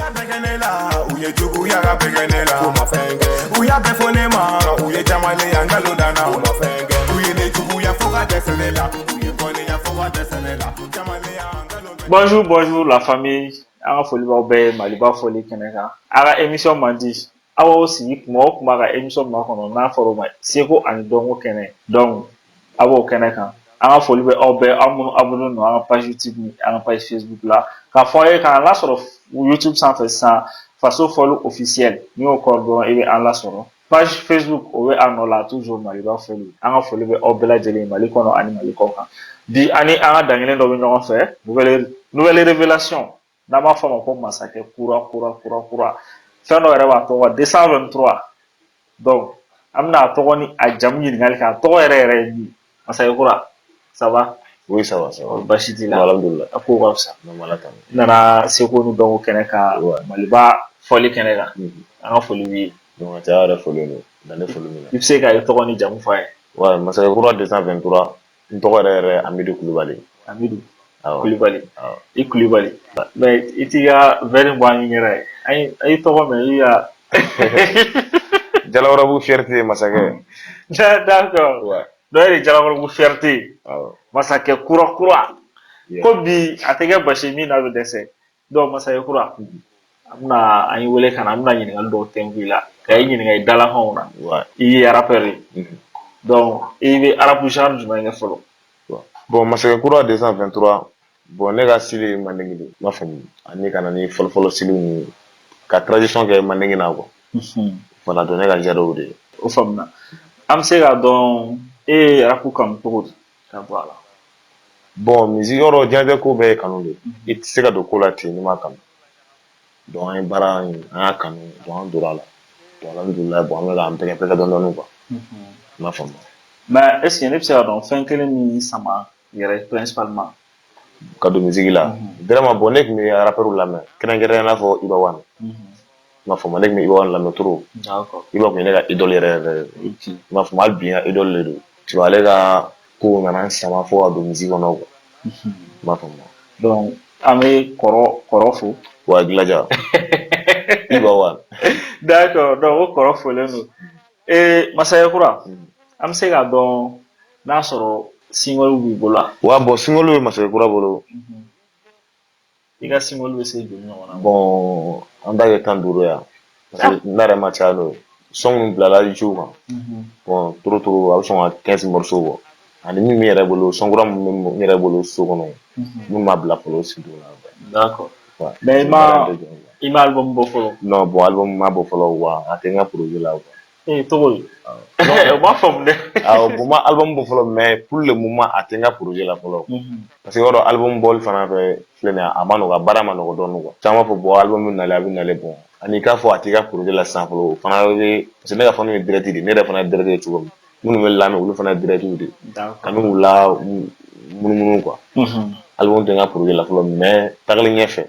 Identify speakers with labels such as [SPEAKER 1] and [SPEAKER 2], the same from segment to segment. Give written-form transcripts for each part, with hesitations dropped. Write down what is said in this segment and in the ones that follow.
[SPEAKER 1] Y'a bɛɛ kɛ ne la, u ye juguya ka bɛɛ kɛ ne la, u ma fɛn kɛ. U y'a bɛɛ fɔ ne ma, u ye jamalenya nkalon da n na, u ma fɛn kɛ. U ye ne juguya fo ka dɛsɛ ne la, u ye kɔniya fo ka dɛsɛ ne la, jamalenya nkalon bɛɛ.
[SPEAKER 2] Bonjour, bonjour la famille. An ka foli b'aw bɛɛ ye Maliba fɔli kɛnɛ kan. A ka émission man di. Aw b'aw sigi kuma o kuma ka émission makɔnɔ, n'a fɔra o ma seko ani dɔnko kɛnɛ. Donc a b'o kɛnɛ kan. An ka foli bɛ aw bɛɛ, aw minnu abonné don an ka page YouTube ni an ka page Facebook la. K'a fɔ aw ye k'an lasɔrɔ YouTube sanfɛ sisan, Faso Fɔli officiel. N'i y'o kɔrɔ dɔrɔn, i bɛ an lasɔrɔ. Page Facebook, o bɛ a nɔ la toujours, Maliba fɔli. An ka foli bɛ aw bɛɛ lajɛlen ye Mali kɔnɔ ani Mali kɔ kan. Bi ani an ka dankelen dɔ bɛ ɲɔgɔn fɛ, nouvelle révélation, n'an b'a fɔ a ma ko masakɛ kura kura kura kura. Fɛn dɔ yɛrɛ b'a tɔgɔ 223. Donc an bɛna a tɔgɔ ni a jamu ɲininkali kɛ, a tɔgɔ yɛrɛ yɛrɛ ye min ye. Masakɛ kura, ça va?
[SPEAKER 3] Oui, ça va, ça va.
[SPEAKER 2] Baasi t'i la?
[SPEAKER 3] Alhamdulillah.
[SPEAKER 2] A ko ka fisa.
[SPEAKER 3] Non, ala tanu.
[SPEAKER 2] N nana seko ni dɔnko kɛnɛ kan, Maliba fɔli kɛnɛ kan. An ka foli b'i ye.
[SPEAKER 3] Donc, a caya yɛrɛ foli don, dan ne foli min na.
[SPEAKER 2] I bɛ se ka i tɔgɔ ni jamu fɔ a ye?
[SPEAKER 3] Ouais, Masakɛ Kura 223, n tɔgɔ yɛrɛ yɛrɛ Amidu Kulubali.
[SPEAKER 2] Amidu
[SPEAKER 3] Awɔ.
[SPEAKER 2] Kulubali.
[SPEAKER 3] Awɔ.
[SPEAKER 2] I Kulubali. Mais i t'i ka verre bɔ an ɲɛra ye. An ye tɔgɔ mɛn i ka.
[SPEAKER 3] Jalakɔrɔbu fierté, masakɛ.
[SPEAKER 2] D'accord.
[SPEAKER 3] Ouais.
[SPEAKER 2] Dɔ ye de Jalakɔrɔbu fierté.
[SPEAKER 3] Awɔ.
[SPEAKER 2] Masakɛ kura kura.
[SPEAKER 3] Yeah.
[SPEAKER 2] Ko bi a tɛ kɛ basi min na bɛ dɛsɛ. Donc masakɛ kura, an bɛna an y'i wele ka na, an bɛna ɲininkali dɔw tɛnku i la. Ka i ɲininka i dalakanw na. I ye rappeur ye. Donc i bɛ rap genre jumɛn kɛ fɔlɔ?
[SPEAKER 3] Bon, Masakɛ Kura 223, bon, ne ka style ye mandingue de ye. I m'a faamu, ani ka na ni fɔlɔ-fɔlɔ style ye, ka tradition kɛ mandingue na quoi. Voilà, donc ne ka genre y'o de ye.
[SPEAKER 2] O faamuna. An bɛ se k'a dɔn e ye rap kanu cogo di ka bɔ a la?
[SPEAKER 3] Bon, musique yɔrɔ diɲɛlatigɛ ko bɛɛ ye kanu de ye. I tɛ se ka don ko la ten n'i m'a kanu. Donc an ye baara in, an y'a kanu, donc an donna a la. Donc alhamdulilayi, bon, an bɛ k'an pɛgɛ pɛgɛ dɔɔnin dɔɔnin quoi. I m'a faamu.
[SPEAKER 2] Mais est ce que ne bɛ se ka dɔn fɛn kelen min y'i sama yɛrɛ principalement?
[SPEAKER 3] Ka don musique la. Vraiment, bon, ne tun bɛ rappeur lamɛn, kɛrɛnkɛrɛnnenya n'a fɔ Iba One. I m'a faamu, ne tun bɛ Iba One lamɛn trop. Iba tun ye ne ka idole yɛrɛ yɛrɛ ye. I m'a faamu, hali bi n ka idole de don. Tu vois, ale ka kow nana n sama fo ka don musique kɔnɔ quoi. I m'a faamu.
[SPEAKER 2] Donc an bɛ kɔrɔ kɔrɔ fo.
[SPEAKER 3] Wa Gilaja. Iba One.
[SPEAKER 2] D'accord, donc o kɔrɔ folen don. Ee Masakɛ kura, an bɛ se k'a dɔn n'a sɔrɔ single b'i bolo wa?
[SPEAKER 3] Wa bon, single bɛ Masakɛ Kura bolo.
[SPEAKER 2] I ka single bɛ se joli ɲɔgɔn na?
[SPEAKER 3] Bon, an ta kɛ 15 yan. Parce que ne yɛrɛ ma caya n'o ye. Son minnu bilala YouTube kan. Bon, trop trop, a bɛ sɔn ka 15 morceaux bɔ. Ani min bɛ n yɛrɛ bolo, son kura min bɛ n yɛrɛ bolo so kɔnɔ. Min ma bila fɔlɔ, o sigi la.
[SPEAKER 2] D'accord.
[SPEAKER 3] Ouais.
[SPEAKER 2] Mais i ma album bɔ fɔlɔ?
[SPEAKER 3] Non, bon, album ma bɔ fɔlɔ wa a tɛ n ka projet la quoi.
[SPEAKER 2] Ee, cogo di? O ma faamu dɛ.
[SPEAKER 3] Awɔ, bon, ma album bɔ fɔlɔ, mais pour le moment a tɛ n ka projet la fɔlɔ. Parce que i b'a dɔn, album bɔli fana fɛ filɛ nin ye, a ma nɔgɔ, a baara ma nɔgɔ dɔɔnin quoi. Caman b'a fɔ bon, album bɛ nalen, a bɛ nalen, bon. Ani k'a fɔ a t'i ka projet la sisan fɔlɔ, o fana bɛ parce que ne ka fɔ ne ye direct de, ne yɛrɛ fana ye direct ye cogo min. Minnu bɛ lamɛn, olu fana ye direct de. Ka n'u la munumunu quoi. Album tɛ n ka projet la fɔlɔ, mais tagalen ɲɛfɛ,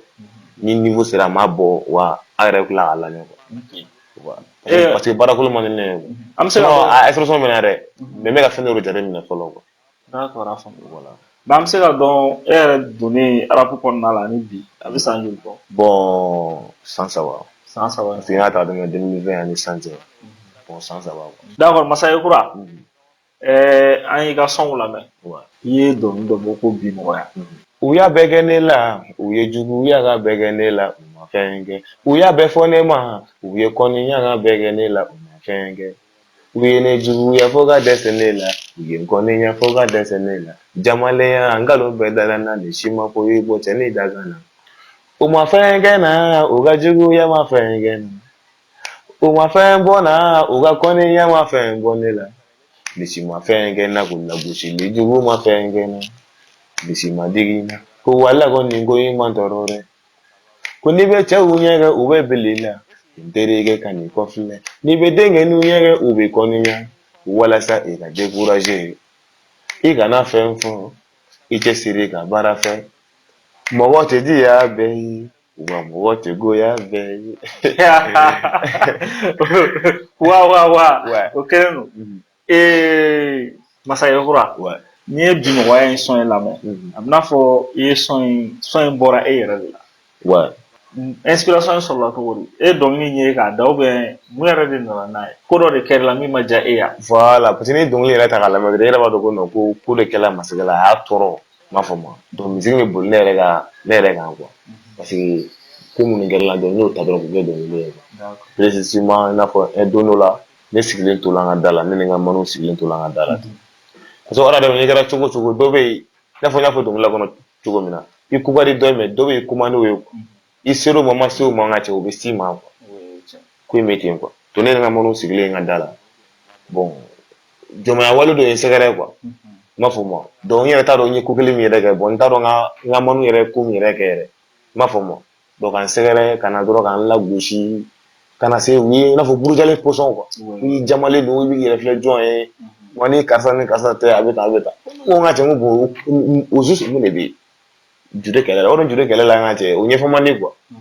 [SPEAKER 3] ni niveau sera, a ma bɔ wa a yɛrɛ bɛ tila k'a lamɛn quoi. Voilà. Parce que baara kolon man di ne ye quoi.
[SPEAKER 2] An bɛ se ka
[SPEAKER 3] Sinon,
[SPEAKER 2] dɔn.
[SPEAKER 3] a expression bɛ na dɛ, mais n bɛ ka fɛn dɔ de jateminɛ fɔlɔ quoi.
[SPEAKER 2] D'accord, a faamu.
[SPEAKER 3] Voilà.
[SPEAKER 2] Mais an bɛ se ka dɔn e yɛrɛ donnen rap kɔnɔna la ani bi, a bɛ san joli bɔ?
[SPEAKER 3] Bon, san 3.
[SPEAKER 2] San 3.
[SPEAKER 3] Parce que n y'a ta ka daminɛ 2020 ani sisan cɛ. Bon, san 3 quoi.
[SPEAKER 2] D'accord, Masakɛ kura. An y'i ka sonw lamɛn. I ye dɔnkili dɔ bɔ ko bi nɔgɔya.
[SPEAKER 3] U y'a bɛɛ kɛ ne la, u ye juguya ka bɛɛ kɛ ne la, u ma fɛn kɛ. U y'a bɛɛ fɔ ne ma, u ye kɔniya ka bɛɛ kɛ ne la, u ma fɛn kɛ. U ye ne juguya fo ka dɛsɛ ne la, u ye n kɔniya fo ka dɛsɛ ne la. Jamalenya nkalon bɛɛ dara n na, ni si ma foyi bɔ cɛ ni dagan na. U ma fɛn kɛ na, u ka juguya ma fɛn kɛ na. U ma fɛn bɔ na, u ka kɔniya ma fɛn bɔ ne la. Ni si ma fɛn kɛ na, k'u lagosili jugu ma fɛn kɛ na. Ni si ma digi n na, ko wala ko nin ko in man tɔɔrɔ dɛ. Ko n'i bɛ cɛw ɲɛgɛn, u bɛ bili la. N terikɛ ka n'i kɔfilɛ. N'i bɛ denkɛninw ɲɛgɛn, u bɛ kɔniya. Walasa i ka décourager. I kana fɛn fɔ, i cɛsiri ka baara fɛ. Mɔgɔ tɛ diya bɛɛ ye, wa mɔgɔ tɛ goya bɛɛ ye.
[SPEAKER 2] Wa wa wa.
[SPEAKER 3] Ouais.
[SPEAKER 2] O kɛlen don. Ee Masakɛ kura.
[SPEAKER 3] Ouais.
[SPEAKER 2] N'i ye bi nɔgɔya in son in lamɛn, a bɛ n'a fɔ i ye son in bɔra e yɛrɛ de la.
[SPEAKER 3] Ouais.
[SPEAKER 2] Inspiration sɔrɔla cogo di? E ye dɔnkili in ye k'a da ou bien mun yɛrɛ de nana n'a ye? Ko dɔ de kɛra la min ma diya e ya?
[SPEAKER 3] Voilà, parce que ni dɔnkili yɛrɛ ta k'a lamɛn dɔrɔn, e yɛrɛ b'a dɔn ko non, ko ko de kɛla masakɛ la, a y'a tɔɔrɔ, n m'a faamu. Donc musique bɛ boli ne yɛrɛ kan quoi, parce que ko minnu kɛra la, donc n y'o ta dɔrɔn k'o kɛ dɔnkili ye quoi. Précisément, i n'a fɔ don dɔ la, ne sigilen to la n ka da la, ne ni n ka maniw sigilen to la n ka da la ten. Parce que hadamaden, n'i kɛra cogo o cogo, dɔ bɛ yen, i n'a fɔ n y'a fɔ dɔnkili la kɔnɔ cogo min na, i ko ka di dɔ ye, mais dɔ bɛ yen, ko man di o ye quoi. I ser'o ma, ma se o ma, n ka cɛ, o bɛ s'i ma quoi. Ko in bɛ ten quoi. Donc ne ni n ka maniw sigilen n ka da la, bon, jɔnmaya wale dɔ ye n sɛgɛrɛ quoi, n m'a fɔ ma. Donc n yɛrɛ t'a dɔn n ye ko kelen min yɛrɛ kɛ. Bon, n t'a dɔn n ka maniw yɛrɛ ko min yɛrɛ kɛ yɛrɛ, n m'a fɔ ma. Donc ka n sɛgɛrɛ ka na dɔrɔn, ka n lagosi, ka na se u ye i n'a fɔ burujalen pɔsɔn quoi. I jamalen don, i b'i yɛrɛ filɛ jɔn ye wa, ni karisa ni karisa tɛ, a bɛ tan, a bɛ tan. N ko n ka cɛ, n ko bon, o juste mun de bɛ yen? Juru kɛlɛ la, o juru kɛlɛ la, n ka cɛ, o ɲɛfɔ man di quoi, n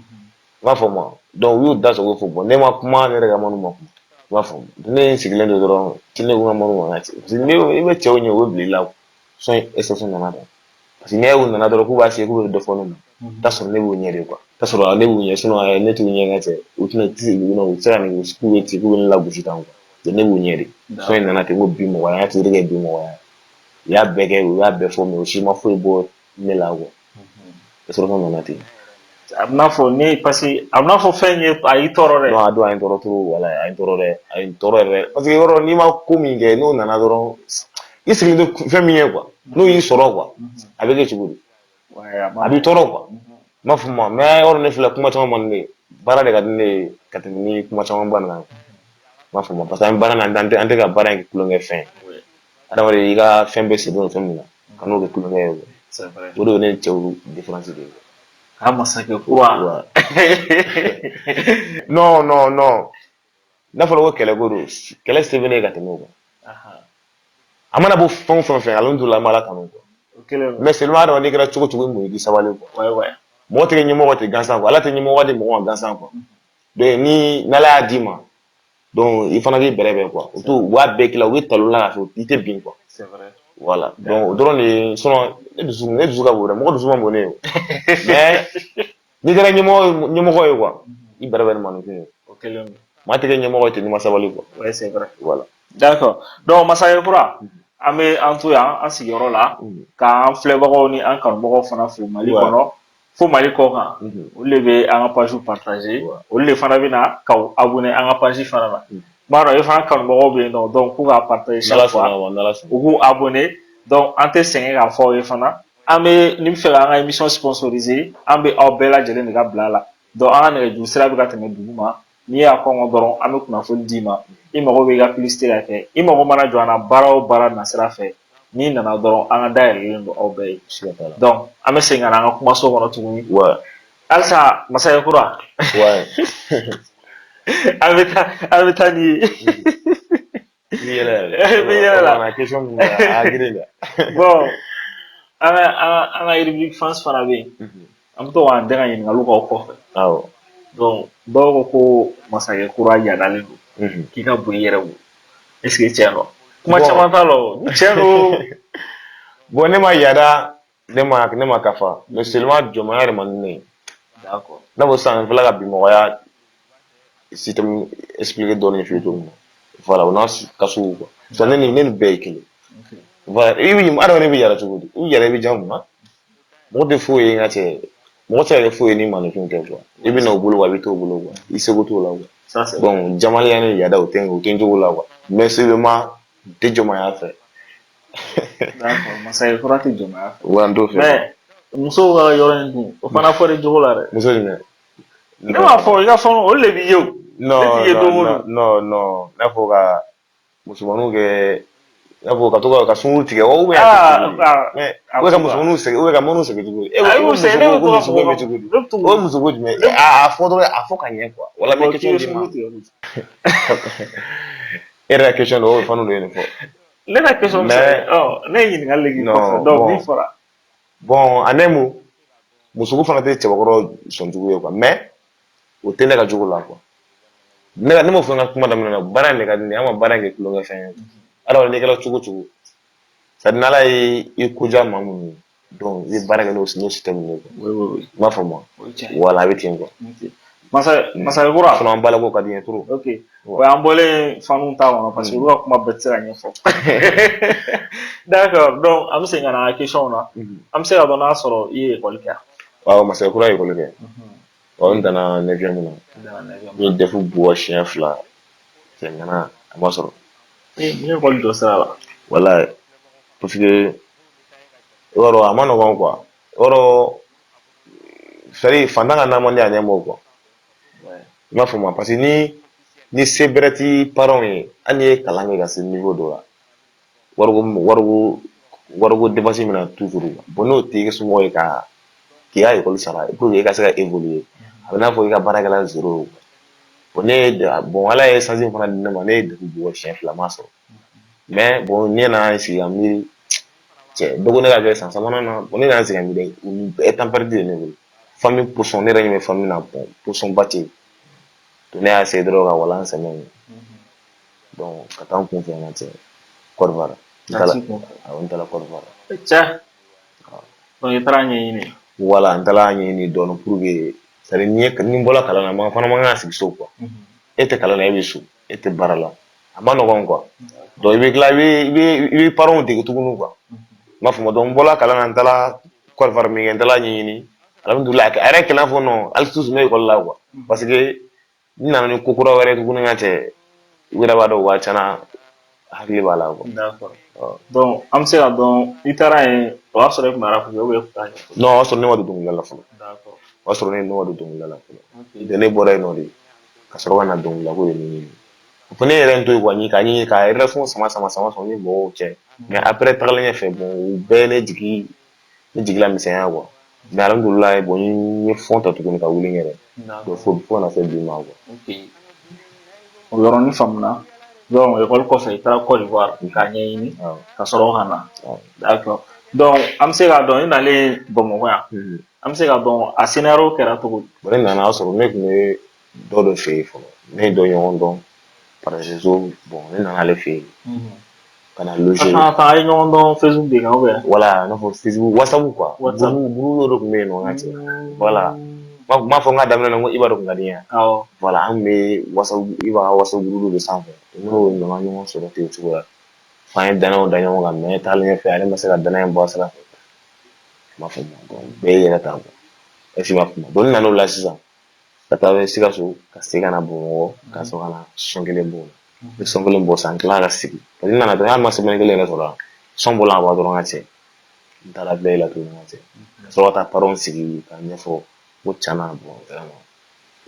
[SPEAKER 3] b'a fɔ ma. Donc u y'u da sogo fo. Bon, ne ma kuma, ne yɛrɛ ka manu ma kuma, n b'a fɔ. Ne ye n sigilen don dɔrɔn, ne ko n ka manu ma, n ka cɛ, parce que ne i bɛ cɛw ɲɛ, u bɛ bila i la. Sɔn exception nana tan, parce que n'i y'u nana dɔrɔn k'u b'a se k'u bɛ dɔ fɔ ne ma, i t'a sɔrɔ ne b'u ɲɛ de quoi. I t'a sɔrɔ ne b'u ɲɛ, sinon ne t'u ɲɛ, n ka cɛ, u tɛna u tɛ se ka nin k'u bɛ ci k'u bɛ ne lagosi tan quoi. Donc ne b'u ɲɛ de. Sɔn in nana ten ko bi mɔgɔya, n y'a tigi kɛ bi mɔgɔya. U y'a bɛɛ kɛ, u y'a bɛɛ fɔ, mais u si ma foyi bɔ ne la quoi. Exception nana ten.
[SPEAKER 2] A bɛ n'a fɔ ne, parce que a bɛ n'a fɔ fɛn ye a y'i tɔɔrɔ dɛ.
[SPEAKER 3] Non, a don a ye n tɔɔrɔ trop, wala a ye n tɔɔrɔ dɛ, a ye n tɔɔrɔ yɛrɛ, parce que yɔrɔ n'i ma ko min kɛ, n'o nana dɔrɔn, i sigilen tɛ fɛn min ye quoi, n'o y'i sɔrɔ quoi, a bɛ kɛ cogo di? A b'i tɔɔrɔ quoi, n m'a fɔ ma. Mais yɔrɔ ne filɛ, kuma caman man di ne ye, baara de ka di ne ye ka tɛmɛ ni kuma caman ba nin kan, n m'a fɔ ma, parce que an bɛ baara in na, an tɛ ka baara in kɛ tulonkɛ fɛn ye. Adamaden, i ka fɛn bɛɛ sirilen don fɛn min na, ka n'o kɛ tulonkɛ ye quoi. O de ye ne ni cɛw différence de ye.
[SPEAKER 2] K'a masakɛ kura.
[SPEAKER 3] Non, non, non, n'a fɔra ko kɛlɛ ko don, kɛlɛ se bɛ ne ye ka tɛmɛ o kan. A mana bɔ fɛn o fɛn fɛ, alhamdulilah, an b'Ala tanu quoi. Mais seulement, adamaden kɛra cogo o cogo, i muɲu, i k'i sabali quoi. Mɔgɔ tɛ kɛ ɲɛmɔgɔ tɛ gansan quoi. Ala tɛ ɲɛmɔgɔ di mɔgɔ ma gansan quoi. Donc ni n'Ala y'a d'i ma, donc i fana k'i bɛrɛ bɛn quoi. O t'u u b'a bɛɛ k'i la, u bɛ talon la k'a fɔ i tɛ bin quoi. Voilà, donc o dɔrɔn de ye. Sinon ne dusu ka bon dɛ, mɔgɔ dusu man bon ne ye o. Mais n'i kɛra ɲɛmɔgɔ ye quoi, i bɛrɛ bɛn ni maninfin ye. Maa tɛ kɛ ɲɛmɔgɔ ye ten n'i ma sabali quoi.
[SPEAKER 2] Ouais, c'est vrai.
[SPEAKER 3] Voilà.
[SPEAKER 2] D'accord. Donc masakɛ kura, an bɛ an to yan an sigiyɔrɔ la k'an filɛbagaw ni an kanubagaw fana fo Mali kɔnɔ fo Mali kɔ kan. Olu de bɛ an ka page partager, olu de fana bɛ na k'aw abonner an ka page fana na. N b'a dɔn e fana kanubagaw bɛ yen nɔ, donc k'u k'a partager chaque fois, u k'u abonner. Donc an tɛ sɛgɛn k'a fɔ aw ye fana, an bɛ ni bɛ fɛ k'an ka émission sponsoriser, an bɛ aw bɛɛ lajɛlen de ka bila a la. Donc an ka nɛgɛjuru sira bɛ ka tɛmɛ dugu ma, n'i y'a kɔngɔ dɔrɔn, an bɛ kunnafoni d'i ma. I mago bɛ i ka publicité ka kɛ, i mago mana jɔ an na baara o baara nasira fɛ, n'i nana dɔrɔn, an ka dayɛlɛlen don aw bɛɛ ye. Donc an bɛ segin ka na an ka kumaso kɔnɔ tuguni. Halisa masakɛ kura, an bɛ taa ni ye.
[SPEAKER 3] I yɛlɛ yɛrɛ.
[SPEAKER 2] I bɛ yɛlɛ la.
[SPEAKER 3] Question min a girin dɛ.
[SPEAKER 2] Bon, an ka rubrique fans fana bɛ yen, an bɛ to k'an den ka ɲininkaliw k'aw kɔfɛ. Donc dɔw ko ko masakɛ kura yadalen don k'i ka bon i yɛrɛ bolo, est ce que tiɲɛ don? Kuma caman t'a la o, ni tiɲɛ don.
[SPEAKER 3] Bon, ne ma yada, ne ma kafa, mais seulement jɔnmaya yɛrɛ man di ne ye. N'a fɔ sisan, n filɛ ka bi mɔgɔya système expliquer dɔɔnin f'i ye cogo min na. Voilà, o n'a kaso quoi. Sisan ne ni bɛɛ ye kelen. Voilà, i bɛ adamaden bɛ yɛrɛ cogo di? I yɛrɛ i bɛ diya mun na? Mɔgɔ tɛ foyi ye n ka cɛ. Mɔgɔ tɛ se ka kɛ foyi ye ni maninfin tɛ quoi. I bɛ na o bolo wa, i bɛ t'o bolo quoi. I seko t'o la quoi. Bon, jamalenya ni yada, o tɛ n cogo la quoi. Mais seulement, n tɛ jɔnmaya fɛ.
[SPEAKER 2] D'accord, masakɛ kura tɛ jɔnmaya fɛ.
[SPEAKER 3] Wa n t'o fɛ.
[SPEAKER 2] Mais musow ka yɔrɔ in dun, o fana fɔra jogo la dɛ.
[SPEAKER 3] Muso jumɛn?
[SPEAKER 2] Ne m'a fɔ i ka fɛn, olu de b'i ye o.
[SPEAKER 3] Non,
[SPEAKER 2] Ne t'i ye don o
[SPEAKER 3] non,
[SPEAKER 2] don.
[SPEAKER 3] non, non. N'a fɔ ka musomaninw kɛ, i n'a fɔ ka to ka sunkuru tigɛ wa, ou bien
[SPEAKER 2] Ah, ah,
[SPEAKER 3] mais
[SPEAKER 2] a
[SPEAKER 3] ou bien ka
[SPEAKER 2] ko
[SPEAKER 3] musomaninw sɛgɛn, ou bien ka mɔniw sɛgɛn cogo di? E
[SPEAKER 2] Ah,
[SPEAKER 3] ko
[SPEAKER 2] i b'u sɛgɛn, ne bɛ
[SPEAKER 3] ko
[SPEAKER 2] to ka
[SPEAKER 3] musoko
[SPEAKER 2] mɔgɔ
[SPEAKER 3] bɛ cogo di?
[SPEAKER 2] Ne bɛ to
[SPEAKER 3] O ye musoko jumɛn ye? A fɔ dɔrɔn, a fɔ ka ɲɛ quoi. Wala n bɛ
[SPEAKER 2] k'i
[SPEAKER 3] question
[SPEAKER 2] bɛ
[SPEAKER 3] d'i ma.
[SPEAKER 2] sunkuru tigɛ kojugu.
[SPEAKER 3] E yɛrɛ ka question don, o fana de ye nin fɔ.
[SPEAKER 2] Ne ka question bɛ se
[SPEAKER 3] Mais
[SPEAKER 2] ka ɔ ne ye ɲininkali de k'i
[SPEAKER 3] non,
[SPEAKER 2] kɔfɛ, donc min
[SPEAKER 3] bon,
[SPEAKER 2] fɔra.
[SPEAKER 3] Bon, en un mot, musoko fana tɛ cɛbakɔrɔ sɔnjugu ye quoi, mais o tɛ ne ka jogo la quoi. Ne m'o fɔ n ka kuma daminɛ na, baara in de ka di ne ye, an ma baara in kɛ tulonkɛ fɛn ye. Adamaden, n'i kɛra cogo o cogo, c'est à dire n'Ala ye i ko diya maa minnu ye. Donc i bɛ baara kɛ n'o système de ye quoi.
[SPEAKER 2] Oui, oui, oui.
[SPEAKER 3] I m'a faamu wa?
[SPEAKER 2] O ye tiɲɛ ye.
[SPEAKER 3] Voilà, a bɛ ten quoi.
[SPEAKER 2] Ok. Masakɛ kura.
[SPEAKER 3] Sinon an balako ka di n ye trop.
[SPEAKER 2] Ok. O y'an bɔlen fanu ta kɔnɔ parce que olu ka kuma bɛɛ tɛ se ka ɲɛfɔ. D'accord. Donc an bɛ segin ka na an ka question na. An bɛ se ka dɔn n'a sɔrɔ i ye école kɛ.
[SPEAKER 3] Awɔ, Masakɛ kura ye école kɛ. Ɔ, n danna neuvième na. N ye DEF bugɔ siɲɛ 2. Cɛ ŋana a ma sɔrɔ.
[SPEAKER 2] Ee, mun ye école jɔ sira la?
[SPEAKER 3] Walayi, parce que i b'a dɔn a ma nɔgɔn quoi. I b'a dɔn, c'est à dire fantan ka na man di a ɲɛ ma quoi. I m'a faamu, parce que ni se bɛrɛ t'i parents ye, hali n'i ye kalan kɛ ka se niveau dɔ la, wariko dépense bɛna toujours. Bon, n'o t'i somɔgɔw ye ka k'i ka école sara pour que i ka se ka évoluer, a bɛ n'a fɔ i ka baara kɛla zéro ye. Bon, ne ye, bon, Ala ye chance fana di ne ma, ne ye DEF bugɔ siɲɛ 2, ma sɔrɔ. Mais bon, ne nana sigi ka miiri, cɛ dɔ ko ne ka kɛ san sabanan na. Bon, ne nana sigi ka miiri, nin bɛɛ ye temps perdu de ne bolo. Famille position, ne yɛrɛ ɲɛ bɛ famille na, bon, position ba tɛ yen. Donc ne y'a essayé dɔrɔn ka walan sɛmɛ yen. Donc ka taa n kun fɛ n ka cɛ Côte d'Ivoire. N taara, awɔ, n taara Côte d'Ivoire.
[SPEAKER 2] Cɛ. Donc i taara ɲɛɲini.
[SPEAKER 3] Voilà, n taara ɲɛɲini dɔɔnin pour que, c'est à dire ni n bɔra kalan na, ma fana man kan ka sigi so quoi. E tɛ kalan na, e bɛ so, e tɛ baara la. A ma nɔgɔn quoi. Donc i bɛ tila i bɛ parents dege tuguni quoi. N b'a fɔ ma, donc n bɔra kalan na, n taara Côte d'Ivoire min kɛ, n taara ɲɛɲini. Alhamdulilayi, a yɛrɛ kɛlɛ fɔ non, hali sisan n bɛ école la quoi. Parce que n nana ni ko kura wɛrɛ tuguni ka cɛ, u yɛrɛ b'a dɔn u ka ca na, hakili b'a la quoi.
[SPEAKER 2] D'accord. Donc an bɛ se ka dɔn i taara yen, o y'a sɔrɔ e tun bɛ rap kɛ ou bien e tun t'a kɛ?
[SPEAKER 3] Non, o y'a sɔrɔ ne ma don dɔnkilida la fɔlɔ.
[SPEAKER 2] D'accord.
[SPEAKER 3] O y'a sɔrɔ ne ma don dɔnkilida la fɔlɔ. Ne bɔra yen nɔ de ka sɔrɔ ka na dɔnkilida ko de ɲɛɲini. Fo ne yɛrɛ n to yen quoi, k'a ɲini ka relation sama sama sama sama ni mɔgɔw cɛ. Mais après, tagalen ɲɛfɛ, bon, u bɛɛ ne jigi la misɛnya quoi. Mais alhamdulilayi, bon, n ye fond ta tuguni ka wuli n yɛrɛ. Donc fo ka na se bi ma quoi.
[SPEAKER 2] Ok. O yɔrɔnin faamuna. Donc école kɔfɛ, i taara Côte d'Ivoire k'a ɲɛɲini ka sɔrɔ ka na. D'accord. Donc an bɛ se k'a dɔn i nalen Bamakɔ yan. An bɛ se k'a dɔn a scénario kɛra cogo di?
[SPEAKER 3] Bon, ne nana, sɔrɔ ne tun bɛ dɔ de fɛ yen fɔlɔ. Ne ye dɔ ɲɔgɔn dɔn par réseau. Bon, ne nana ale fɛ yen ka na loger.
[SPEAKER 2] Attends, a ye ɲɔgɔn dɔn Facebook de kan ou bien?
[SPEAKER 3] Voilà, i n'a fɔ Facebook, WhatsApp quoi.
[SPEAKER 2] WhatsApp.
[SPEAKER 3] Groupe dɔ tun bɛ yen nɔ, n ka cɛ. Voilà. N m'a fɔ n ka daminɛ na n ko Iba de tun ka di n ye.
[SPEAKER 2] Awɔ.
[SPEAKER 3] Voilà, an tun bɛ WhatsApp, Iba ka WhatsApp groupe de sanfɛ. N'o nana ɲɔgɔn sɔrɔ ten o cogo la. F'an ye danayaw da ɲɔgɔn kan, mais taalen ɲɛfɛ, ale ma se ka danaya in bɔ a sira fɛ. N m'a faamu, donc bɛɛ y'i yɛrɛ ta quoi. Est ce que i m'a faamu? Donc ne nan'o la sisan ka taa Sikaso, ka segin ka na Bamakɔ, ka sɔrɔ ka na son kelen bɔ o la. N ye son kelen bɔ sisan, n tilala ka sigi. Parce que n nana dɔrɔn, hali ma semaine kelen yɛrɛ sɔrɔ, son bɔla ka ban dɔrɔn, n ka cɛ. N taara bila la tuguni, n ka cɛ. Ka sɔrɔ ka taa parents sigi k'a ɲɛfɔ ko tiɲɛna, bon, vraiment,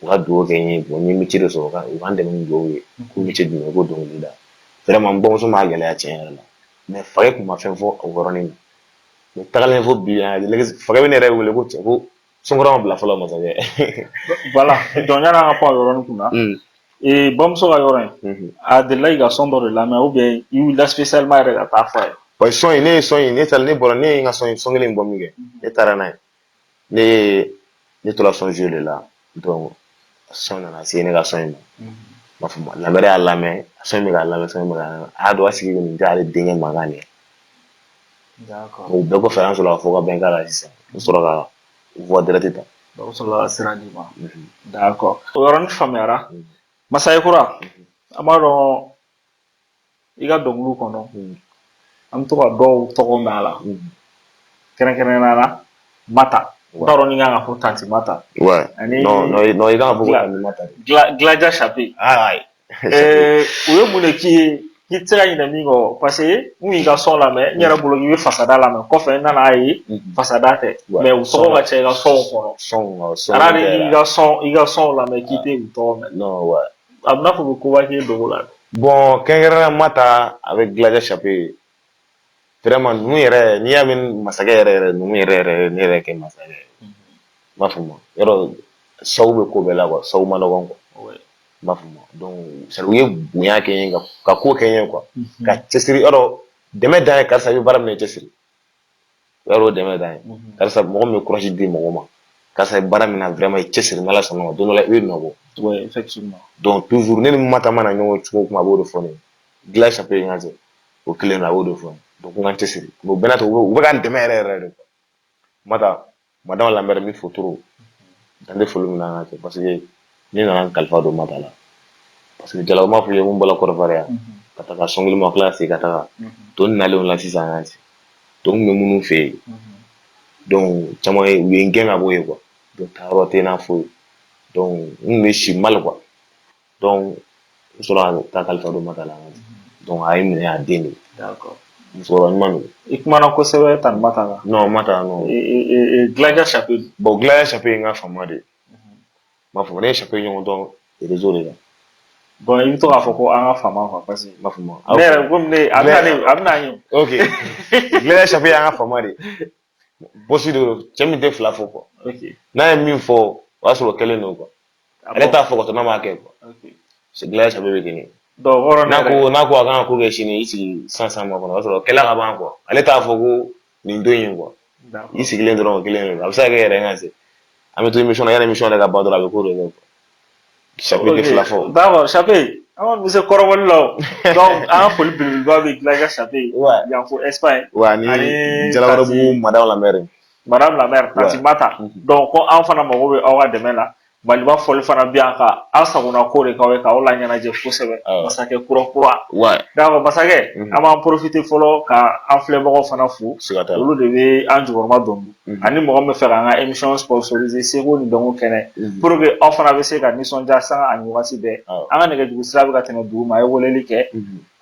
[SPEAKER 3] u ka dugawu kɛ n ye. Bon, n ye métier de sɔrɔ, u ka n dɛmɛ ni dugawu ye. Ko métier jumɛn? Ko dɔnkilida. Vraiment, n bamuso m'a gɛlɛya tiɲɛ yɛrɛ la. Mais fakɛ kun ma fɛn fɔ o yɔrɔnin na. Mais tagalen fo bi, fakɛ bɛ ne yɛrɛ wele ko cɛ, ko son kura ma bila fɔlɔ, masakɛ.
[SPEAKER 2] Voilà. Donc yanni an ka pan o yɔrɔnin kunna. Ee, bamuso ka yɔrɔ in, a delila k'i ka son dɔ de lamɛn ou bien i wulila spécialement yɛrɛ ka taa fɔ a ye?
[SPEAKER 3] Bon, son in, ne ye son in, ne taara, ne bɔra, ne ye n ka son in, son kelen in bɔ min kɛ, ne taara n'a ye. Ne tora son jouer de la. Donc son nana se ne ka son in ma. N b'a fɔ la mère y'a lamɛn, son in bɛ k'a lamɛn, son in bɛ k'a lamɛn. A y'a dɔn a sigi nin tɛ ale denkɛ mankan de ye.
[SPEAKER 2] D'accord.
[SPEAKER 3] O bɛɛ kɔfɛ, an sɔrɔ ka fɔ ka bɛn k'a la sisan. N sɔrɔ ka voie direct ta.
[SPEAKER 2] Donc o sɔrɔla ka sira d'i ma. D'accord. O yɔrɔnin faamuyara. Masakɛ kura, an b'a dɔn i ka dɔnkiliw kɔnɔ, an bɛ to ka dɔw tɔgɔ mɛn a la. Kɛrɛnkɛrɛnnenya la, Mata. N t'a dɔn ni kan ka fɔ tantie Mata.
[SPEAKER 3] Ouais.
[SPEAKER 2] Ani
[SPEAKER 3] Non, non, non, i kan ka fɔ ko tantie Mata de.
[SPEAKER 2] Gladia Chape.
[SPEAKER 3] Ah,
[SPEAKER 2] U ye mun de k'i ye k'i tɛ se ka ɲinɛ min kɔ? Parce que n kun y'i ka son lamɛn, n yɛrɛ bolo k'i bɛ fasada lamɛn, kɔfɛ n nana ye fasada tɛ, mais u tɔgɔ ka ca i ka sonw kɔnɔ.
[SPEAKER 3] Son, son.
[SPEAKER 2] A yɛrɛ i ka sonw lamɛn k'i tɛ u tɔgɔ mɛn.
[SPEAKER 3] Non, ouais.
[SPEAKER 2] A bɛ n'a fɔ u bɛ koba k'i ye dogo la.
[SPEAKER 3] Bon, kɛrɛnkɛrɛnnenya Mata avec Gladia Chape. Vraiment, ninnu yɛrɛ, n'i y'a mɛn masakɛ yɛrɛ yɛrɛ, ninnu yɛrɛ yɛrɛ, ne yɛrɛ kɛ masakɛ ye. N b'a faamu, yɔrɔ sabu bɛ ko bɛɛ la quoi, sabu ma nɔgɔn quoi. N b'a faamu, donc c'est à dire u ye bonya kɛ n ye, ka ko kɛ n ye quoi, ka cɛsiri. Yɔrɔ dɛmɛ dan ye, karisa i bɛ baara min na, i cɛsiri. Yɔrɔ o dɛmɛ dan ye, karisa mɔgɔ min bɛ courage di mɔgɔ ma, karisa i bɛ baara min na, vraiment i cɛsiri, n'Ala sɔnna ma, don dɔ la i bɛ nɔ bɔ.
[SPEAKER 2] Ouais, effectivement.
[SPEAKER 3] Donc toujours ne ni Mata mana ɲɔgɔn cogo o kuma, a b'o de fɔ ne ye. Gladia Chape, n ka cɛ, o kelen don, a b'o de fɔ ne ye. Donc n ka cɛsiri, o bɛɛ n'a ta, u bɛ ka n dɛmɛ yɛrɛ yɛrɛ de quoi. Mata, madame la mère min fo trop, dan tɛ foli min na an ka cɛ, parce que ne nana n kalifa don Mata la, parce que Jalaw m'a fɔ i ye mun bɔra Kɔrɔfari yan ka taga sɔngili ma kila segin ka taga to nalenw la sisan an ka cɛ. Donc n bɛ minnu fɛ yen, donc caman ye u ye n gɛn ka bɔ yen quoi. Donc taayɔrɔ tɛ n na foyi, donc n kun bɛ si mal quoi. Donc n sɔrɔ ka taa kalifa don Mata la an ka cɛ. Donc a ye n minɛ a den de.
[SPEAKER 2] D'accord.
[SPEAKER 3] Musokɔrɔba ɲuman don.
[SPEAKER 2] I kumana kosɛbɛ tan Mata kan.
[SPEAKER 3] Non, Mata non.
[SPEAKER 2] Gladia Chape.
[SPEAKER 3] Bon, Gladia Chape ye n ka faama de ye. N b'a fɔ ne ye Chape ɲɔgɔn dɔn réseau de kan.
[SPEAKER 2] Bon, i bɛ to k'a fɔ ko an ka faama quoi, parce que
[SPEAKER 3] N b'a fɔ ma.
[SPEAKER 2] Ne yɛrɛ komi ne a bɛna ne a bɛna an ye.
[SPEAKER 3] Ok, Gladia Chape y'an ka faama de ye. Bosi de don, cɛ min tɛ fila fɔ quoi. N'a ye min fɔ, o y'a sɔrɔ o kɛlen don quoi. Ale t'a fɔ ka to n'a m'a kɛ quoi. C'est Gladia Chape bɛ ten de.
[SPEAKER 2] Donc o yɔrɔ ne
[SPEAKER 3] N'a
[SPEAKER 2] yɛrɛ
[SPEAKER 3] ko n'a ko a kan ka ko kɛ sini, i sigi san san ma kɔnɔ, o y'a sɔrɔ o kɛla ka ban quoi. Ale t'a fɔ ko nin don in quoi. I sigilen dɔrɔn, o kelen de don. A bɛ se ka kɛ yɛrɛ n ka se. An bɛ to émission na, yanni émission yɛrɛ ka ban dɔrɔn, a bɛ ko dɔ kɛ quoi. Chape tɛ fila fɔ.
[SPEAKER 2] D'accord, Chape, an kɔni bɛ se kɔrɔbɔli la o. Donc an ka foli belebeleba bɛ Gladia Chape yan fo Espagne.
[SPEAKER 3] Ouais, ani
[SPEAKER 2] Ani
[SPEAKER 3] Jalakɔrɔbugu madame la mère.
[SPEAKER 2] Madame la mère, Tanti Mata. Donc ko an fana mago bɛ aw ka dɛmɛ la. Maliba fɔli fana bɛ yan ka aw sagona ko de k'aw ye k'aw laɲɛnajɛ kosɛbɛ. Masakɛ kura kura. D'accord, masakɛ, an b'an profiter fɔlɔ ka an filɛbagaw fana fo.
[SPEAKER 3] Siga t'a la.
[SPEAKER 2] Olu de bɛ an jukɔrɔma don. Ani mɔgɔ min bɛ fɛ k'an ka émission sponsoriser, seko ni dɔnko kɛnɛ. Pour que aw fana bɛ se ka nisɔndiya sanga ani wagati bɛɛ. An ka nɛgɛjuru sira bɛ ka tɛmɛ dugu ma, a ye weleli kɛ.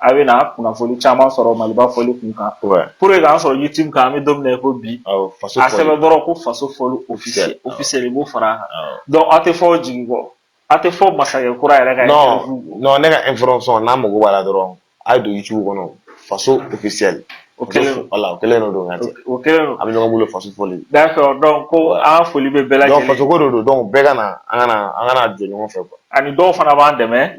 [SPEAKER 2] A bɛ na kunnafoni caman sɔrɔ Maliba fɔli kun kan. Pour que k'an sɔrɔ YouTube kan, an bɛ don min na i ko bi.
[SPEAKER 3] Awɔ, faso
[SPEAKER 2] A
[SPEAKER 3] fɔli.
[SPEAKER 2] sɛbɛn dɔrɔn ko faso fɔli officiel.
[SPEAKER 3] Awɔ.
[SPEAKER 2] Officiel, i b'o fara a kan.
[SPEAKER 3] Awɔ.
[SPEAKER 2] Donc aw tɛ fɔ jigi kɔ. Aw tɛ fɔ masakɛ kura yɛrɛ ka
[SPEAKER 3] Non,
[SPEAKER 2] interview kɔ.
[SPEAKER 3] non, ne ka information n'a mago b'a la dɔrɔn, a ye don YouTube kɔnɔ, faso officiel.
[SPEAKER 2] O kelen don.
[SPEAKER 3] Voilà, o kelen de don n ka cɛ.
[SPEAKER 2] O kelen don.
[SPEAKER 3] An bɛ ɲɔgɔn bolo faso fɔli.
[SPEAKER 2] D'accord, donc ko an ka foli bɛ bɛɛ
[SPEAKER 3] Donc
[SPEAKER 2] lajɛlen.
[SPEAKER 3] faso ko de don, donc bɛɛ ka na, an ka na jɔ ɲɔgɔn fɛ quoi.
[SPEAKER 2] Ani dɔw fana b'an dɛmɛ.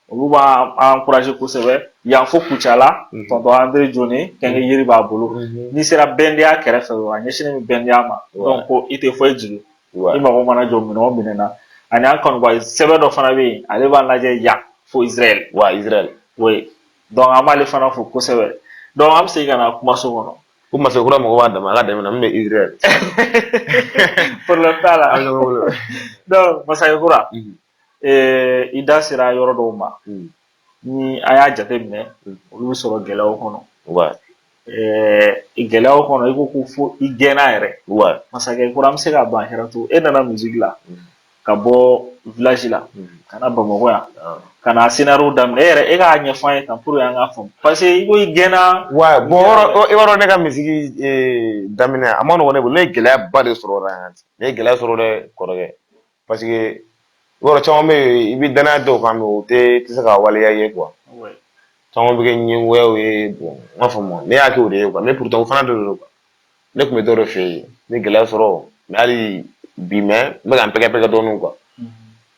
[SPEAKER 2] Olu b'an encourager kosɛbɛ. Yan fo Kucala, tonton André Jone, kɛnkɛ yiri b'a bolo. N'i sera BNDA kɛrɛfɛ dɔrɔn, a ɲɛsinnen bɛ BNDA ma. Donc ko i tɛ fɔ i jigi. I mago mana jɔ minɛn o minɛn na. Ani an kanuba sɛbɛn dɔ fana bɛ yen, ale b'an lajɛ yan fo Israël.
[SPEAKER 3] Ouais, Israël.
[SPEAKER 2] Oui. Donc an b'ale fana fo kosɛbɛ. Donc an bɛ segin ka na kumaso kɔnɔ.
[SPEAKER 3] Ko masakɛ kura mago b'a dɛmɛ, a ka dɛmɛ na min bɛ Israël.
[SPEAKER 2] Problème t'a la.
[SPEAKER 3] An bɛ ɲɔgɔn bolo.
[SPEAKER 2] Donc masakɛ kura, i da sera yɔrɔ dɔw ma. Ni an y'a jateminɛ, olu bɛ sɔrɔ gɛlɛyaw kɔnɔ. Gɛlɛyaw kɔnɔ, i ko ko fo i gɛnna yɛrɛ. Masakɛ kura, an bɛ se k'a ban hɛrɛ to. E nana musique la ka bɔ village la ka na Bamakɔ yan ka na scénario daminɛ. E yɛrɛ, e k'a ɲɛfɔ an ye tan pour que an k'a faamu, parce que i ko i gɛnna.
[SPEAKER 3] Ouais, bon, i b'a dɔn ne ka musique daminɛ, a ma nɔgɔn ne bolo. Ne ye gɛlɛyaba de sɔrɔ o la yan. Ne ye gɛlɛya sɔrɔ dɛ, kɔrɔkɛ. Parce que i b'a dɔn caman bɛ yen, i bɛ danaya dɔw kan, mais o tɛ se ka waleya i ye quoi. Caman bɛ kɛ ɲɛngoyaw ye. Bon, n b'a faamu, ne y'a kɛ o de ye quoi, mais pourtant o fana de don quoi. Ne tun bɛ dɔ de fɛ yen, ne ye gɛlɛya sɔrɔ, mais hali bi, mais n bɛ ka n pɛgɛ-pɛgɛ dɔɔnin quoi.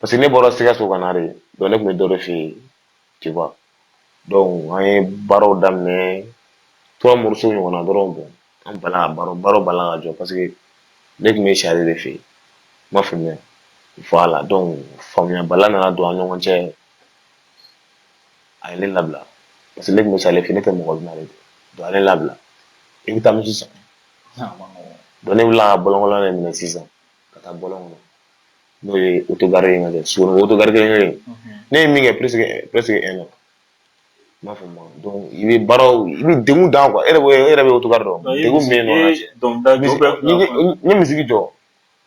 [SPEAKER 3] Parce que ne bɔra Sikaso ka na de, donc ne tun bɛ dɔ de fɛ yen, tu vois. Donc an ye baaraw daminɛ, trois morceaux ɲɔgɔnna dɔrɔn. Bon, an bala ka baaraw bala ka jɔ, parce que ne tun bɛ si ale de fɛ yen, n m'a faamuya. Voilà, donc faamuyabaliya nana don an ɲɔgɔn cɛ, a ye ne labila, parce que ne tun bɛ si ale fɛ yen, ne tɛ mɔgɔ dɔn ale tɛ. Donc a ye ne labila, i bɛ taa min sisan? Donc ne wulila ka bɔlɔnkɔnɔna de minɛ sisan ka taa bɔlɔn kɔnɔ, n'o ye autogare ye, n ka kɛ Sogonikɔ autogare kelen kelen. Ne ye min kɛ presque un an, n m'a faamu. Donc i bɛ baaraw, i bɛ degun dan quoi. E yɛrɛ bɛ autogare dɔn, degun bɛ yen nɔ. N ye musique jɔ,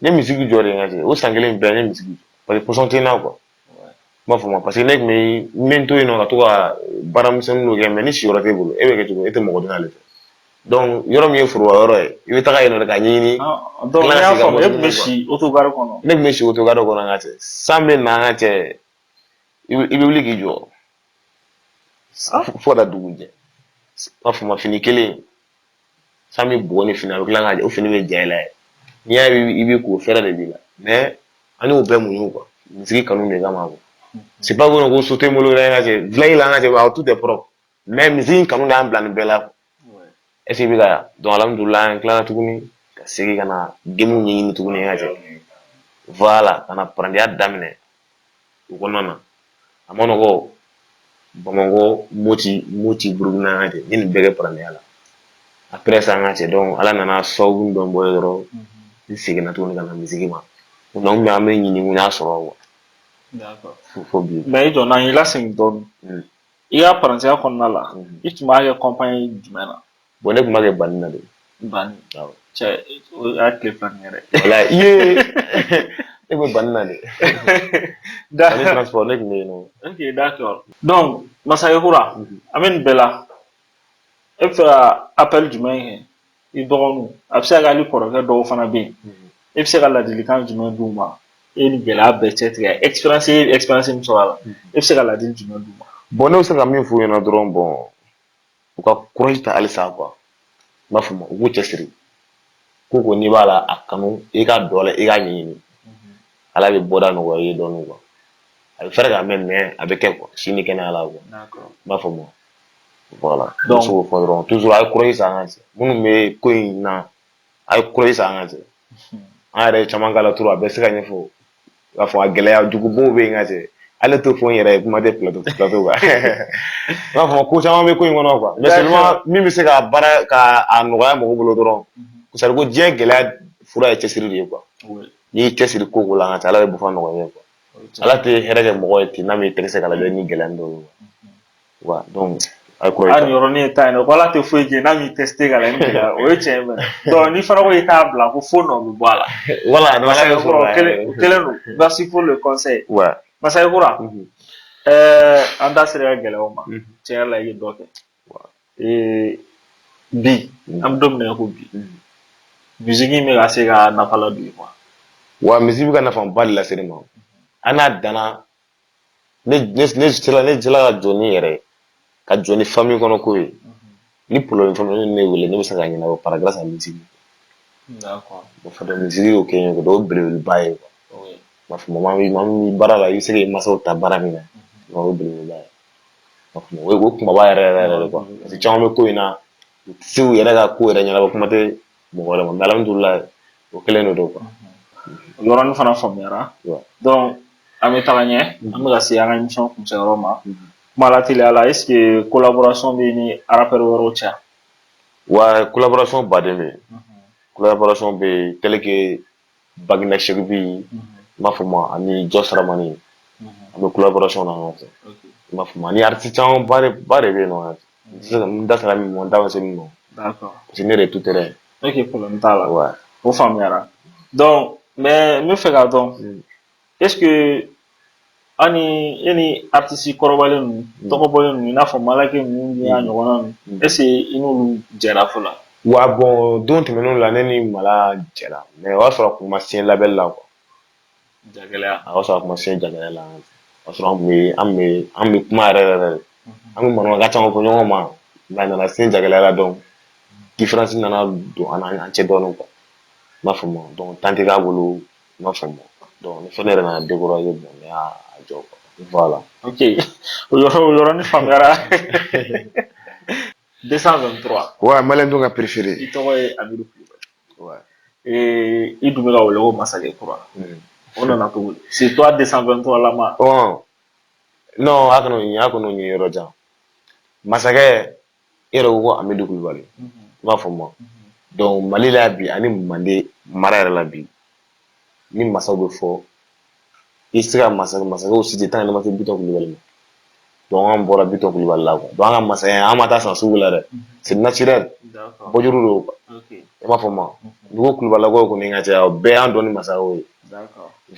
[SPEAKER 3] n ye musique jɔ de, n ka cɛ. O san kelen bɛɛ n ye musique jɔ, parce que position tɛ n na quoi, n b'a faamu. Parce que ne tun bɛ n bɛ n to yen nɔ ka to ka baara misɛnnin dɔw kɛ, mais ni siyɔrɔ t'e bolo, e bɛ kɛ cogo di? E tɛ mɔgɔ dɔn ale fɛ. Donc yɔrɔ min ye foroba yɔrɔ ye, i bɛ taga yen nɔ de ka ɲɛɲini.
[SPEAKER 2] Donc n y'a faamu, e tun bɛ si autogare kɔnɔ.
[SPEAKER 3] Ne tun bɛ si autogare kɔnɔ, n ka cɛ. San bɛ na, n ka cɛ, i bɛ wuli k'i jɔ fo ka taa dugu jɛ, n b'a fɔ ma. Fini kelen, san bɛ bugɔ ni fini, a bɛ tila ka o fini bɛ ja i la yɛrɛ. N'i y'a ye i bɛ ko, fɛrɛ de b'i la, mais an y'o bɛɛ muɲu quoi, musique kanu de kama quoi. C'est pas ko so tɛ n bolo dɛ, n ka cɛ, village la, n ka cɛ, tout est propre, mais musique kanu de y'an bila nin bɛɛ la quoi. Est ce que i bɛ ka? Donc alhamdulilah, an tilala tuguni ka segin ka na game ɲɛɲini tuguni, n ka cɛ. Voilà, ka na parantiya daminɛ o kɔnɔna na. A ma nɔgɔ. Bamakɔ, Moti, Moti, Burukina, n ka cɛ, n ye nin bɛɛ kɛ parantiya la. Après ça, an ka cɛ, donc Ala nana sababu dɔ bɔ ye dɔrɔn, n seginna tuguni ka na musique ma. Donc an bɛ ɲini mun y'a sɔrɔ quoi.
[SPEAKER 2] D'accord.
[SPEAKER 3] Fo bi.
[SPEAKER 2] Mais i jɔ, n'an y'i lasegin dɔɔnin, i ka parantiya kɔnɔna la, i tun b'a kɛ compagnie jumɛn na?
[SPEAKER 3] Bon, ne tun b'a kɛ Bani na de.
[SPEAKER 2] Bani?
[SPEAKER 3] Awɔ.
[SPEAKER 2] Cɛ, o y'a tile fila nin yɛrɛ.
[SPEAKER 3] Wala i ye, ne tun bɛ Bani na de. Bani Transport, ne tun bɛ yen nɔ.
[SPEAKER 2] Ok, d'accord. Donc Masakɛ Kura, an bɛ nin bɛɛ la, e bɛ fɛ ka appel jumɛn kɛ i dɔgɔninw? A bɛ se ka kɛ hali kɔrɔkɛ dɔw fana bɛ yen, e bɛ se ka ladilikan jumɛn d'u ma? E ni gɛlɛya bɛɛ cɛ tigɛ, expérience, e ye expérience min sɔrɔ a la, e bɛ se ka ladili jumɛn d'u ma?
[SPEAKER 3] Bon, ne bɛ se ka min f'u ɲɛna dɔrɔn, bon, u ka courage ta halisa quoi. N b'a fɔ ma, u k'u cɛsiri. Ko n'i b'a la, a kanu, i ka dɔ la, i k'a ɲɛɲini. Ala bɛ bɔda nɔgɔya i ye dɔɔnin quoi. A bɛ fɛrɛ ka mɛn, mais a bɛ kɛ quoi, sini kɛnɛya la quoi. N b'a fɔ ma, voilà. N bɛ se k'o fɔ dɔrɔn, toujours a ye courage ta an ka cɛ. Minnu bɛ ko in na, a ye courage ta an ka cɛ. An yɛrɛ ye caman k'a la trop, a bɛɛ se ka ɲɛfɔ. I b'a fɔ a gɛlɛya jugubaw bɛ yen ka cɛ. Ale t'o fɔ n yɛrɛ ye, kuma tɛ plateau kan. N b'a fɔ ko caman bɛ ko in kɔnɔ quoi. Mais seulement min bɛ se ka baara ka a nɔgɔya mɔgɔw bolo dɔrɔn. C'est à dire ko diɲɛ gɛlɛya fura ye cɛsiri de ye quoi. N'i y'i cɛsiri ko ko la, an ka cɛ, Ala bɛ bɔ nɔgɔya ye quoi. Ala tɛ hɛrɛ kɛ mɔgɔ ye ten n'a m'i tɛgɛ se ka lajɛ ni gɛlɛya dɔw ye quoi. Ouais, donc a ye courage
[SPEAKER 2] Hali nin yɔrɔnin ye ta ye, ko Ala tɛ foyi kɛ n'a m'i testé ka lajɛ ni gɛlɛya, o ye tiɲɛ ye fɛnɛ. Donc n'i fana ko i t'a bila, ko fo nɔ bɛ bɔ a la.
[SPEAKER 3] Voilà.
[SPEAKER 2] Masakɛ Kura, o kelen don. Merci pour le conseil.
[SPEAKER 3] Ouais.
[SPEAKER 2] Masakɛ Kura, an da sera gɛlɛyaw ma. Tiɲɛ yɛrɛ la, i ye dɔ kɛ. Bi, an bɛ don min na i ko bi, musique in bɛ ka se ka nafa ladon i ma?
[SPEAKER 3] Wa musique bɛ ka nafaba de lase ne ma. An n'a danna, ne sera ka jɔ ni yɛrɛ ye, ka jɔ ni famille kɔnɔ ko ye. Ni problème famille ne wele, ne bɛ se ka ɲɛnabɔ par grâce à musique. O fana, musique y'o kɛ n ye, o ye belebeleba ye quoi. N b'a fɔ maa min bɛ baara la, i bɛ se k'i masaw ta baara min na, o ye belebeleba ye. N b'a fɔ o ye kumaba yɛrɛ yɛrɛ yɛrɛ de quoi. Parce que caman bɛ ko in na, u tɛ se u yɛrɛ ka ko yɛrɛ ɲɛnabɔ, kuma tɛ mɔgɔ wɛrɛ ma. Mais alhamdulilayi, o kɛlen de don quoi.
[SPEAKER 2] O yɔrɔnin fana faamuyara. Donc an bɛ taga ɲɛ, an bɛ ka se an ka émission kuncɛyɔrɔ ma. Kuma lateliya la, est ce que collaboration bɛ ni rappeur wɛrɛw cɛ?
[SPEAKER 3] Wa collaboration baden bɛ yen. Collaboration bɛ yen, tel que Bagina Sekibi, n b'a fɔ ma, ani Jɔ Saramani, an bɛ collaboration na ɲɔgɔn fɛ. N b'a fɔ ma, ani artiste caman ba de ba de bɛ yen nɔ. N tɛ se ka n da sera min ma, n da ma se min ma. Parce que ne yɛrɛ ye tout terrain.
[SPEAKER 2] Ok, problème t'a la.
[SPEAKER 3] Ouais.
[SPEAKER 2] O faamuyara. Donc mais n bɛ fɛ k'a dɔn, est ce que aw ni e ni artiste kɔrɔbalen ninnu, tɔgɔbɔlen ninnu, i n'a fɔ Malake ninnu n'a ɲɔgɔnna ninnu, est ce que i n'olu jɛra fɔlɔ?
[SPEAKER 3] Wa bon, don tɛmɛnenw la, ne ni Mala jɛra, mais o y'a sɔrɔ a kun ma signé label la quoi.
[SPEAKER 2] Jagɛlɛya.
[SPEAKER 3] A y'a sɔrɔ a kun ma signé jagɛlɛya la. O y'a sɔrɔ an bɛ kuma yɛrɛ yɛrɛ de. An bɛ manamanakan caman fɔ ɲɔgɔn ma, mais a nana signé jagɛlɛya la, donc différence nana don an n'an cɛ dɔɔnin quoi. N b'a faamu, donc temps tɛ k'a bolo, n b'a faamu. Donc ni fɛn ne yɛrɛ nana décourager, bon, ne y'a jɔ quoi. Voilà.
[SPEAKER 2] Ok, o yɔrɔnin faamuyara. 223.
[SPEAKER 3] Ouais, Malien dun ka préféré.
[SPEAKER 2] I tɔgɔ ye Amidu Kulubali.
[SPEAKER 3] Ouais.
[SPEAKER 2] Et i dun bɛ ka wele ko Masakɛ Kura. O nana cogo di? C'est toi 223 lama?
[SPEAKER 3] Bon, non, a kana o ɲini, a kana o ɲini yɔrɔ jan. Masakɛ, e yɛrɛ ko ko Amidu Kulubali. I b'a faamu. Donc Mali la bi ani Mande mara yɛrɛ la bi, ni masaw bɛ fɔ, i tɛ se ka masakɛw citer tant que ne ma se Bitɔn Kulubali ma. Donc an bɔra Bitɔn Kulubali la quoi. Donc an ka masakɛ, an ma taa san sugu la dɛ. C'est naturel. Bɔjuru don quoi. I b'a faamu. N'i ko Kulubalakaw kɔni ka caya, o bɛɛ y'an dɔn ni masakɛw ye.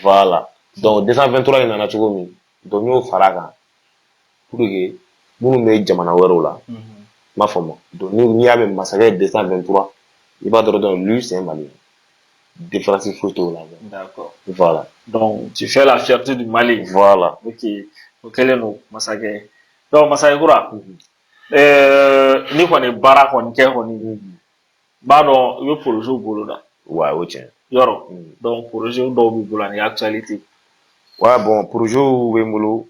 [SPEAKER 3] Voilà. Donc 223 in nana cogo min, donc n y'o fara a kan pour que minnu bɛ jamana wɛrɛw la, n b'a faamu. Donc n'i y'a mɛn masakɛ 223, i b'a dɔn donc lui, c'est un Malien. Différence foyi t'o la. Voilà.
[SPEAKER 2] Donc tu fais la fierté du Mali.
[SPEAKER 3] Voilà.
[SPEAKER 2] Ok. O kɛlen don masakɛ. Donc Masakɛ Kura, ni kɔni baara kɔni kɛ kɔni, n b'a dɔn i bɛ projet bolo da.
[SPEAKER 3] Ouais, o tiɲɛ.
[SPEAKER 2] Yɔrɔ. Donc projet dɔw b'i bolo ani actualité.
[SPEAKER 3] Ouais, bon, projet bɛ n bolo,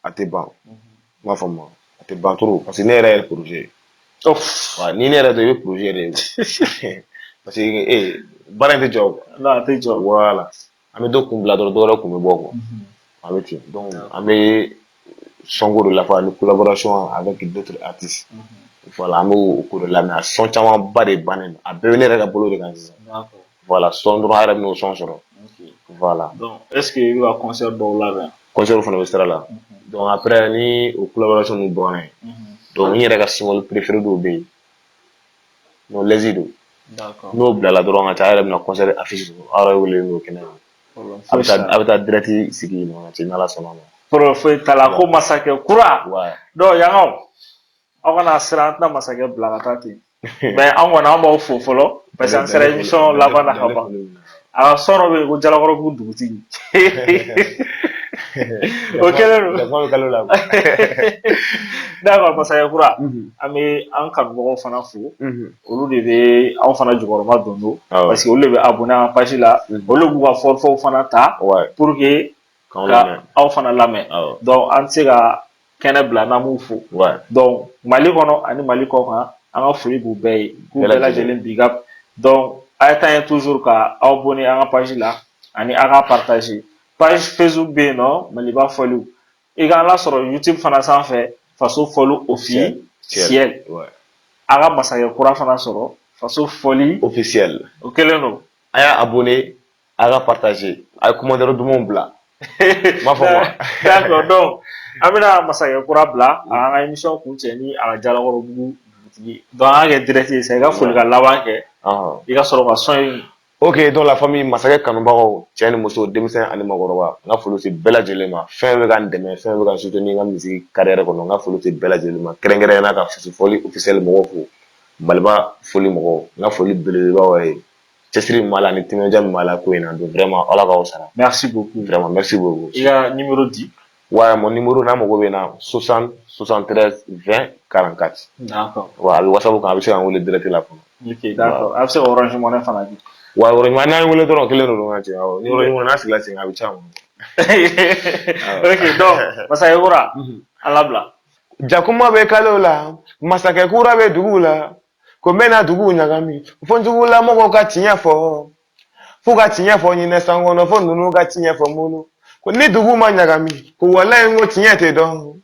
[SPEAKER 3] a tɛ ban. N b'a faamu, a tɛ ban trop parce que ne yɛrɛ ye projet ye.
[SPEAKER 2] Oh.
[SPEAKER 3] Ouais, ni ne yɛrɛ tɛ, i bɛ projet yɛrɛ ye. Parce que baara in tɛ jɔ quoi.
[SPEAKER 2] Non, a tɛ jɔ.
[SPEAKER 3] Voilà. An bɛ dɔ kun bila dɔrɔn, dɔ wɛrɛ kun bɛ bɔ quoi. A bɛ ten. Donc an bɛ sɔnko de la fɔ ani collaboration avec d'autres artistes. Voilà, an b'o ko de la, mais a son camanba de bannen don, a bɛɛ bɛ ne yɛrɛ ka bolo de kan sisan. Voilà, son dɔrɔn a yɛrɛ bɛn'o son sɔrɔ. Voilà.
[SPEAKER 2] Donc est ce que i bɛ ka concert dɔw labɛn?
[SPEAKER 3] Concert fana bɛ sira la. Donc après ni o collaboration ninnu bɔra yen, donc n yɛrɛ ka single préféré dɔw bɛ yen, non lɛsi don. N'o bilala dɔrɔn ka ca, a yɛrɛ bɛna concert affiche sɔrɔ, aw yɛrɛ welelen don kɛnɛ kan. A bɛ taa direct sigi yen nɔ ka ci n'Ala sɔnna ma.
[SPEAKER 2] Problème foyi t'a la, ko masakɛ kura. Donc yangaw, aw kana siran, an tɛna masakɛ bila ka taa ten. Mais an kɔni an b'aw fo fɔlɔ parce que an sera émission laban na ka ban. A ka son dɔ bɛ yen ko Jalakɔrɔbugu dugutigi. O kɛlen don.
[SPEAKER 3] Jakuma bɛ kalo la.
[SPEAKER 2] D'accord, masakɛ kura. An bɛ an kanubagaw fana fo. Olu de bɛ anw fana jukɔrɔma don don. Parce que olu de bɛ abonné an page la. Olu b'u ka forfaitw fana ta. Pour que ka aw fana lamɛn. Donc an tɛ se ka kɛnɛ bila n'an m'u fo. Donc Mali kɔnɔ ani Mali kɔ kan, an ka foli b'u bɛɛ ye. K'u bɛɛ lajɛlen big up. Donc a ye taa ɲɛ toujours ka aw abonné an ka page la ani a ka partager. Page Facebook bɛ yen nɔ, Maliba fɔliw. I k'an lasɔrɔ YouTube fana sanfɛ, Faso Fɔli officiel. A ka masakɛ kura fana sɔrɔ, Faso Fɔli
[SPEAKER 3] officiel.
[SPEAKER 2] O kɛlen don.
[SPEAKER 3] A y'a abonné, a ka partager, a ye commentaire dumanw bila. N b'a fɔ quoi.
[SPEAKER 2] D'accord, donc an bɛna masakɛ kura bila a ka émission kuncɛ ni a ka Jalakɔrɔbugu dugutigi. Donc an ka kɛ direct ye sisan, i ka folikan laban kɛ. I ka sɔrɔ ka son in.
[SPEAKER 3] Ok, donc la famille, masakɛ kanubagaw, cɛ ni muso, denmisɛn ani maakɔrɔba, n ka foli se bɛɛ lajɛlen ma. Fɛn bɛ ka n dɛmɛ, fɛn bɛ ka n soutenir n ka musique carrière kɔnɔ, n ka foli se bɛɛ lajɛlen ma. Kɛrɛnkɛrɛnnenya la ka Faso Fɔli officiel mɔgɔw fo, Maliba foli mɔgɔw, n ka foli belebeleba ye. Cɛsiri min b'a la ani timinandiya min b'a la ko in na, donc vraiment Ala k'aw sara.
[SPEAKER 2] Merci beaucoup.
[SPEAKER 3] Vraiment, merci beaucoup.
[SPEAKER 2] I ka numéro di.
[SPEAKER 3] Ouais, mon numéro n'a mago bɛ n na, 60 73 20 44.
[SPEAKER 2] D'accord.
[SPEAKER 3] Ouais, a bɛ WhatsApp kan, a bɛ se ka n wele direct la fana.
[SPEAKER 2] Ok, d'accord. A bɛ se ka Orange Money fana di.
[SPEAKER 3] Wa Orange Money, n'an ye wele dɔrɔn, kelen don ka cɛ. Awɔ, ni Orange Money n'a sigila sen kan, a bɛ ca ma.
[SPEAKER 2] Ok, donc masakɛ kura, an labila.
[SPEAKER 3] Jakuma bɛ kalo la, masakɛ kura bɛ dugu la, ko n bɛna dugu ɲagami, fo n jugulamɔgɔw ka tiɲɛ fɔ, f'u ka tiɲɛ fɔ ɲinɛ san kɔnɔ, fo ninnu ka tiɲɛ fɔ n bolo, ko ni dugu ma ɲagami, ko walayi n ko tiɲɛ tɛ dɔn,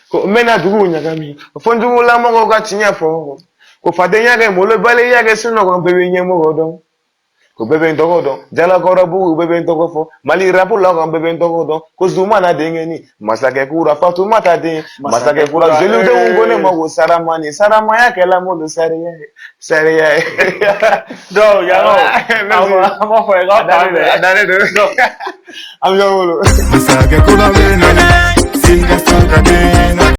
[SPEAKER 3] ko n bɛna dugu ɲagami, fo n jugulamɔgɔw ka tiɲɛ fɔ, ko fadenya kɛ molobaliya kɛ sunɔgɔ, bɛɛ bɛ ɲɛmɔgɔ dɔn, ko bɛɛ bɛ n tɔgɔ dɔn, Jalakɔrɔbugu bɛɛ bɛ n tɔgɔ fɔ, Mali rap la kan bɛɛ bɛ n tɔgɔ dɔn, ko Zumana denkɛni, masakɛ kura, Fatumata den, masakɛ kura, jelidenw ko ne ma ko Saramani, Saramaya kɛla n bolo sariya ye, sariya ye.
[SPEAKER 2] Donc yangaw, an b'a fɔ ye k'aw k'an bɛn.
[SPEAKER 3] A dalen don. An bɛ ɲɔgɔn bolo.
[SPEAKER 1] Masakɛ kura bɛ na, Sikaso ka den na.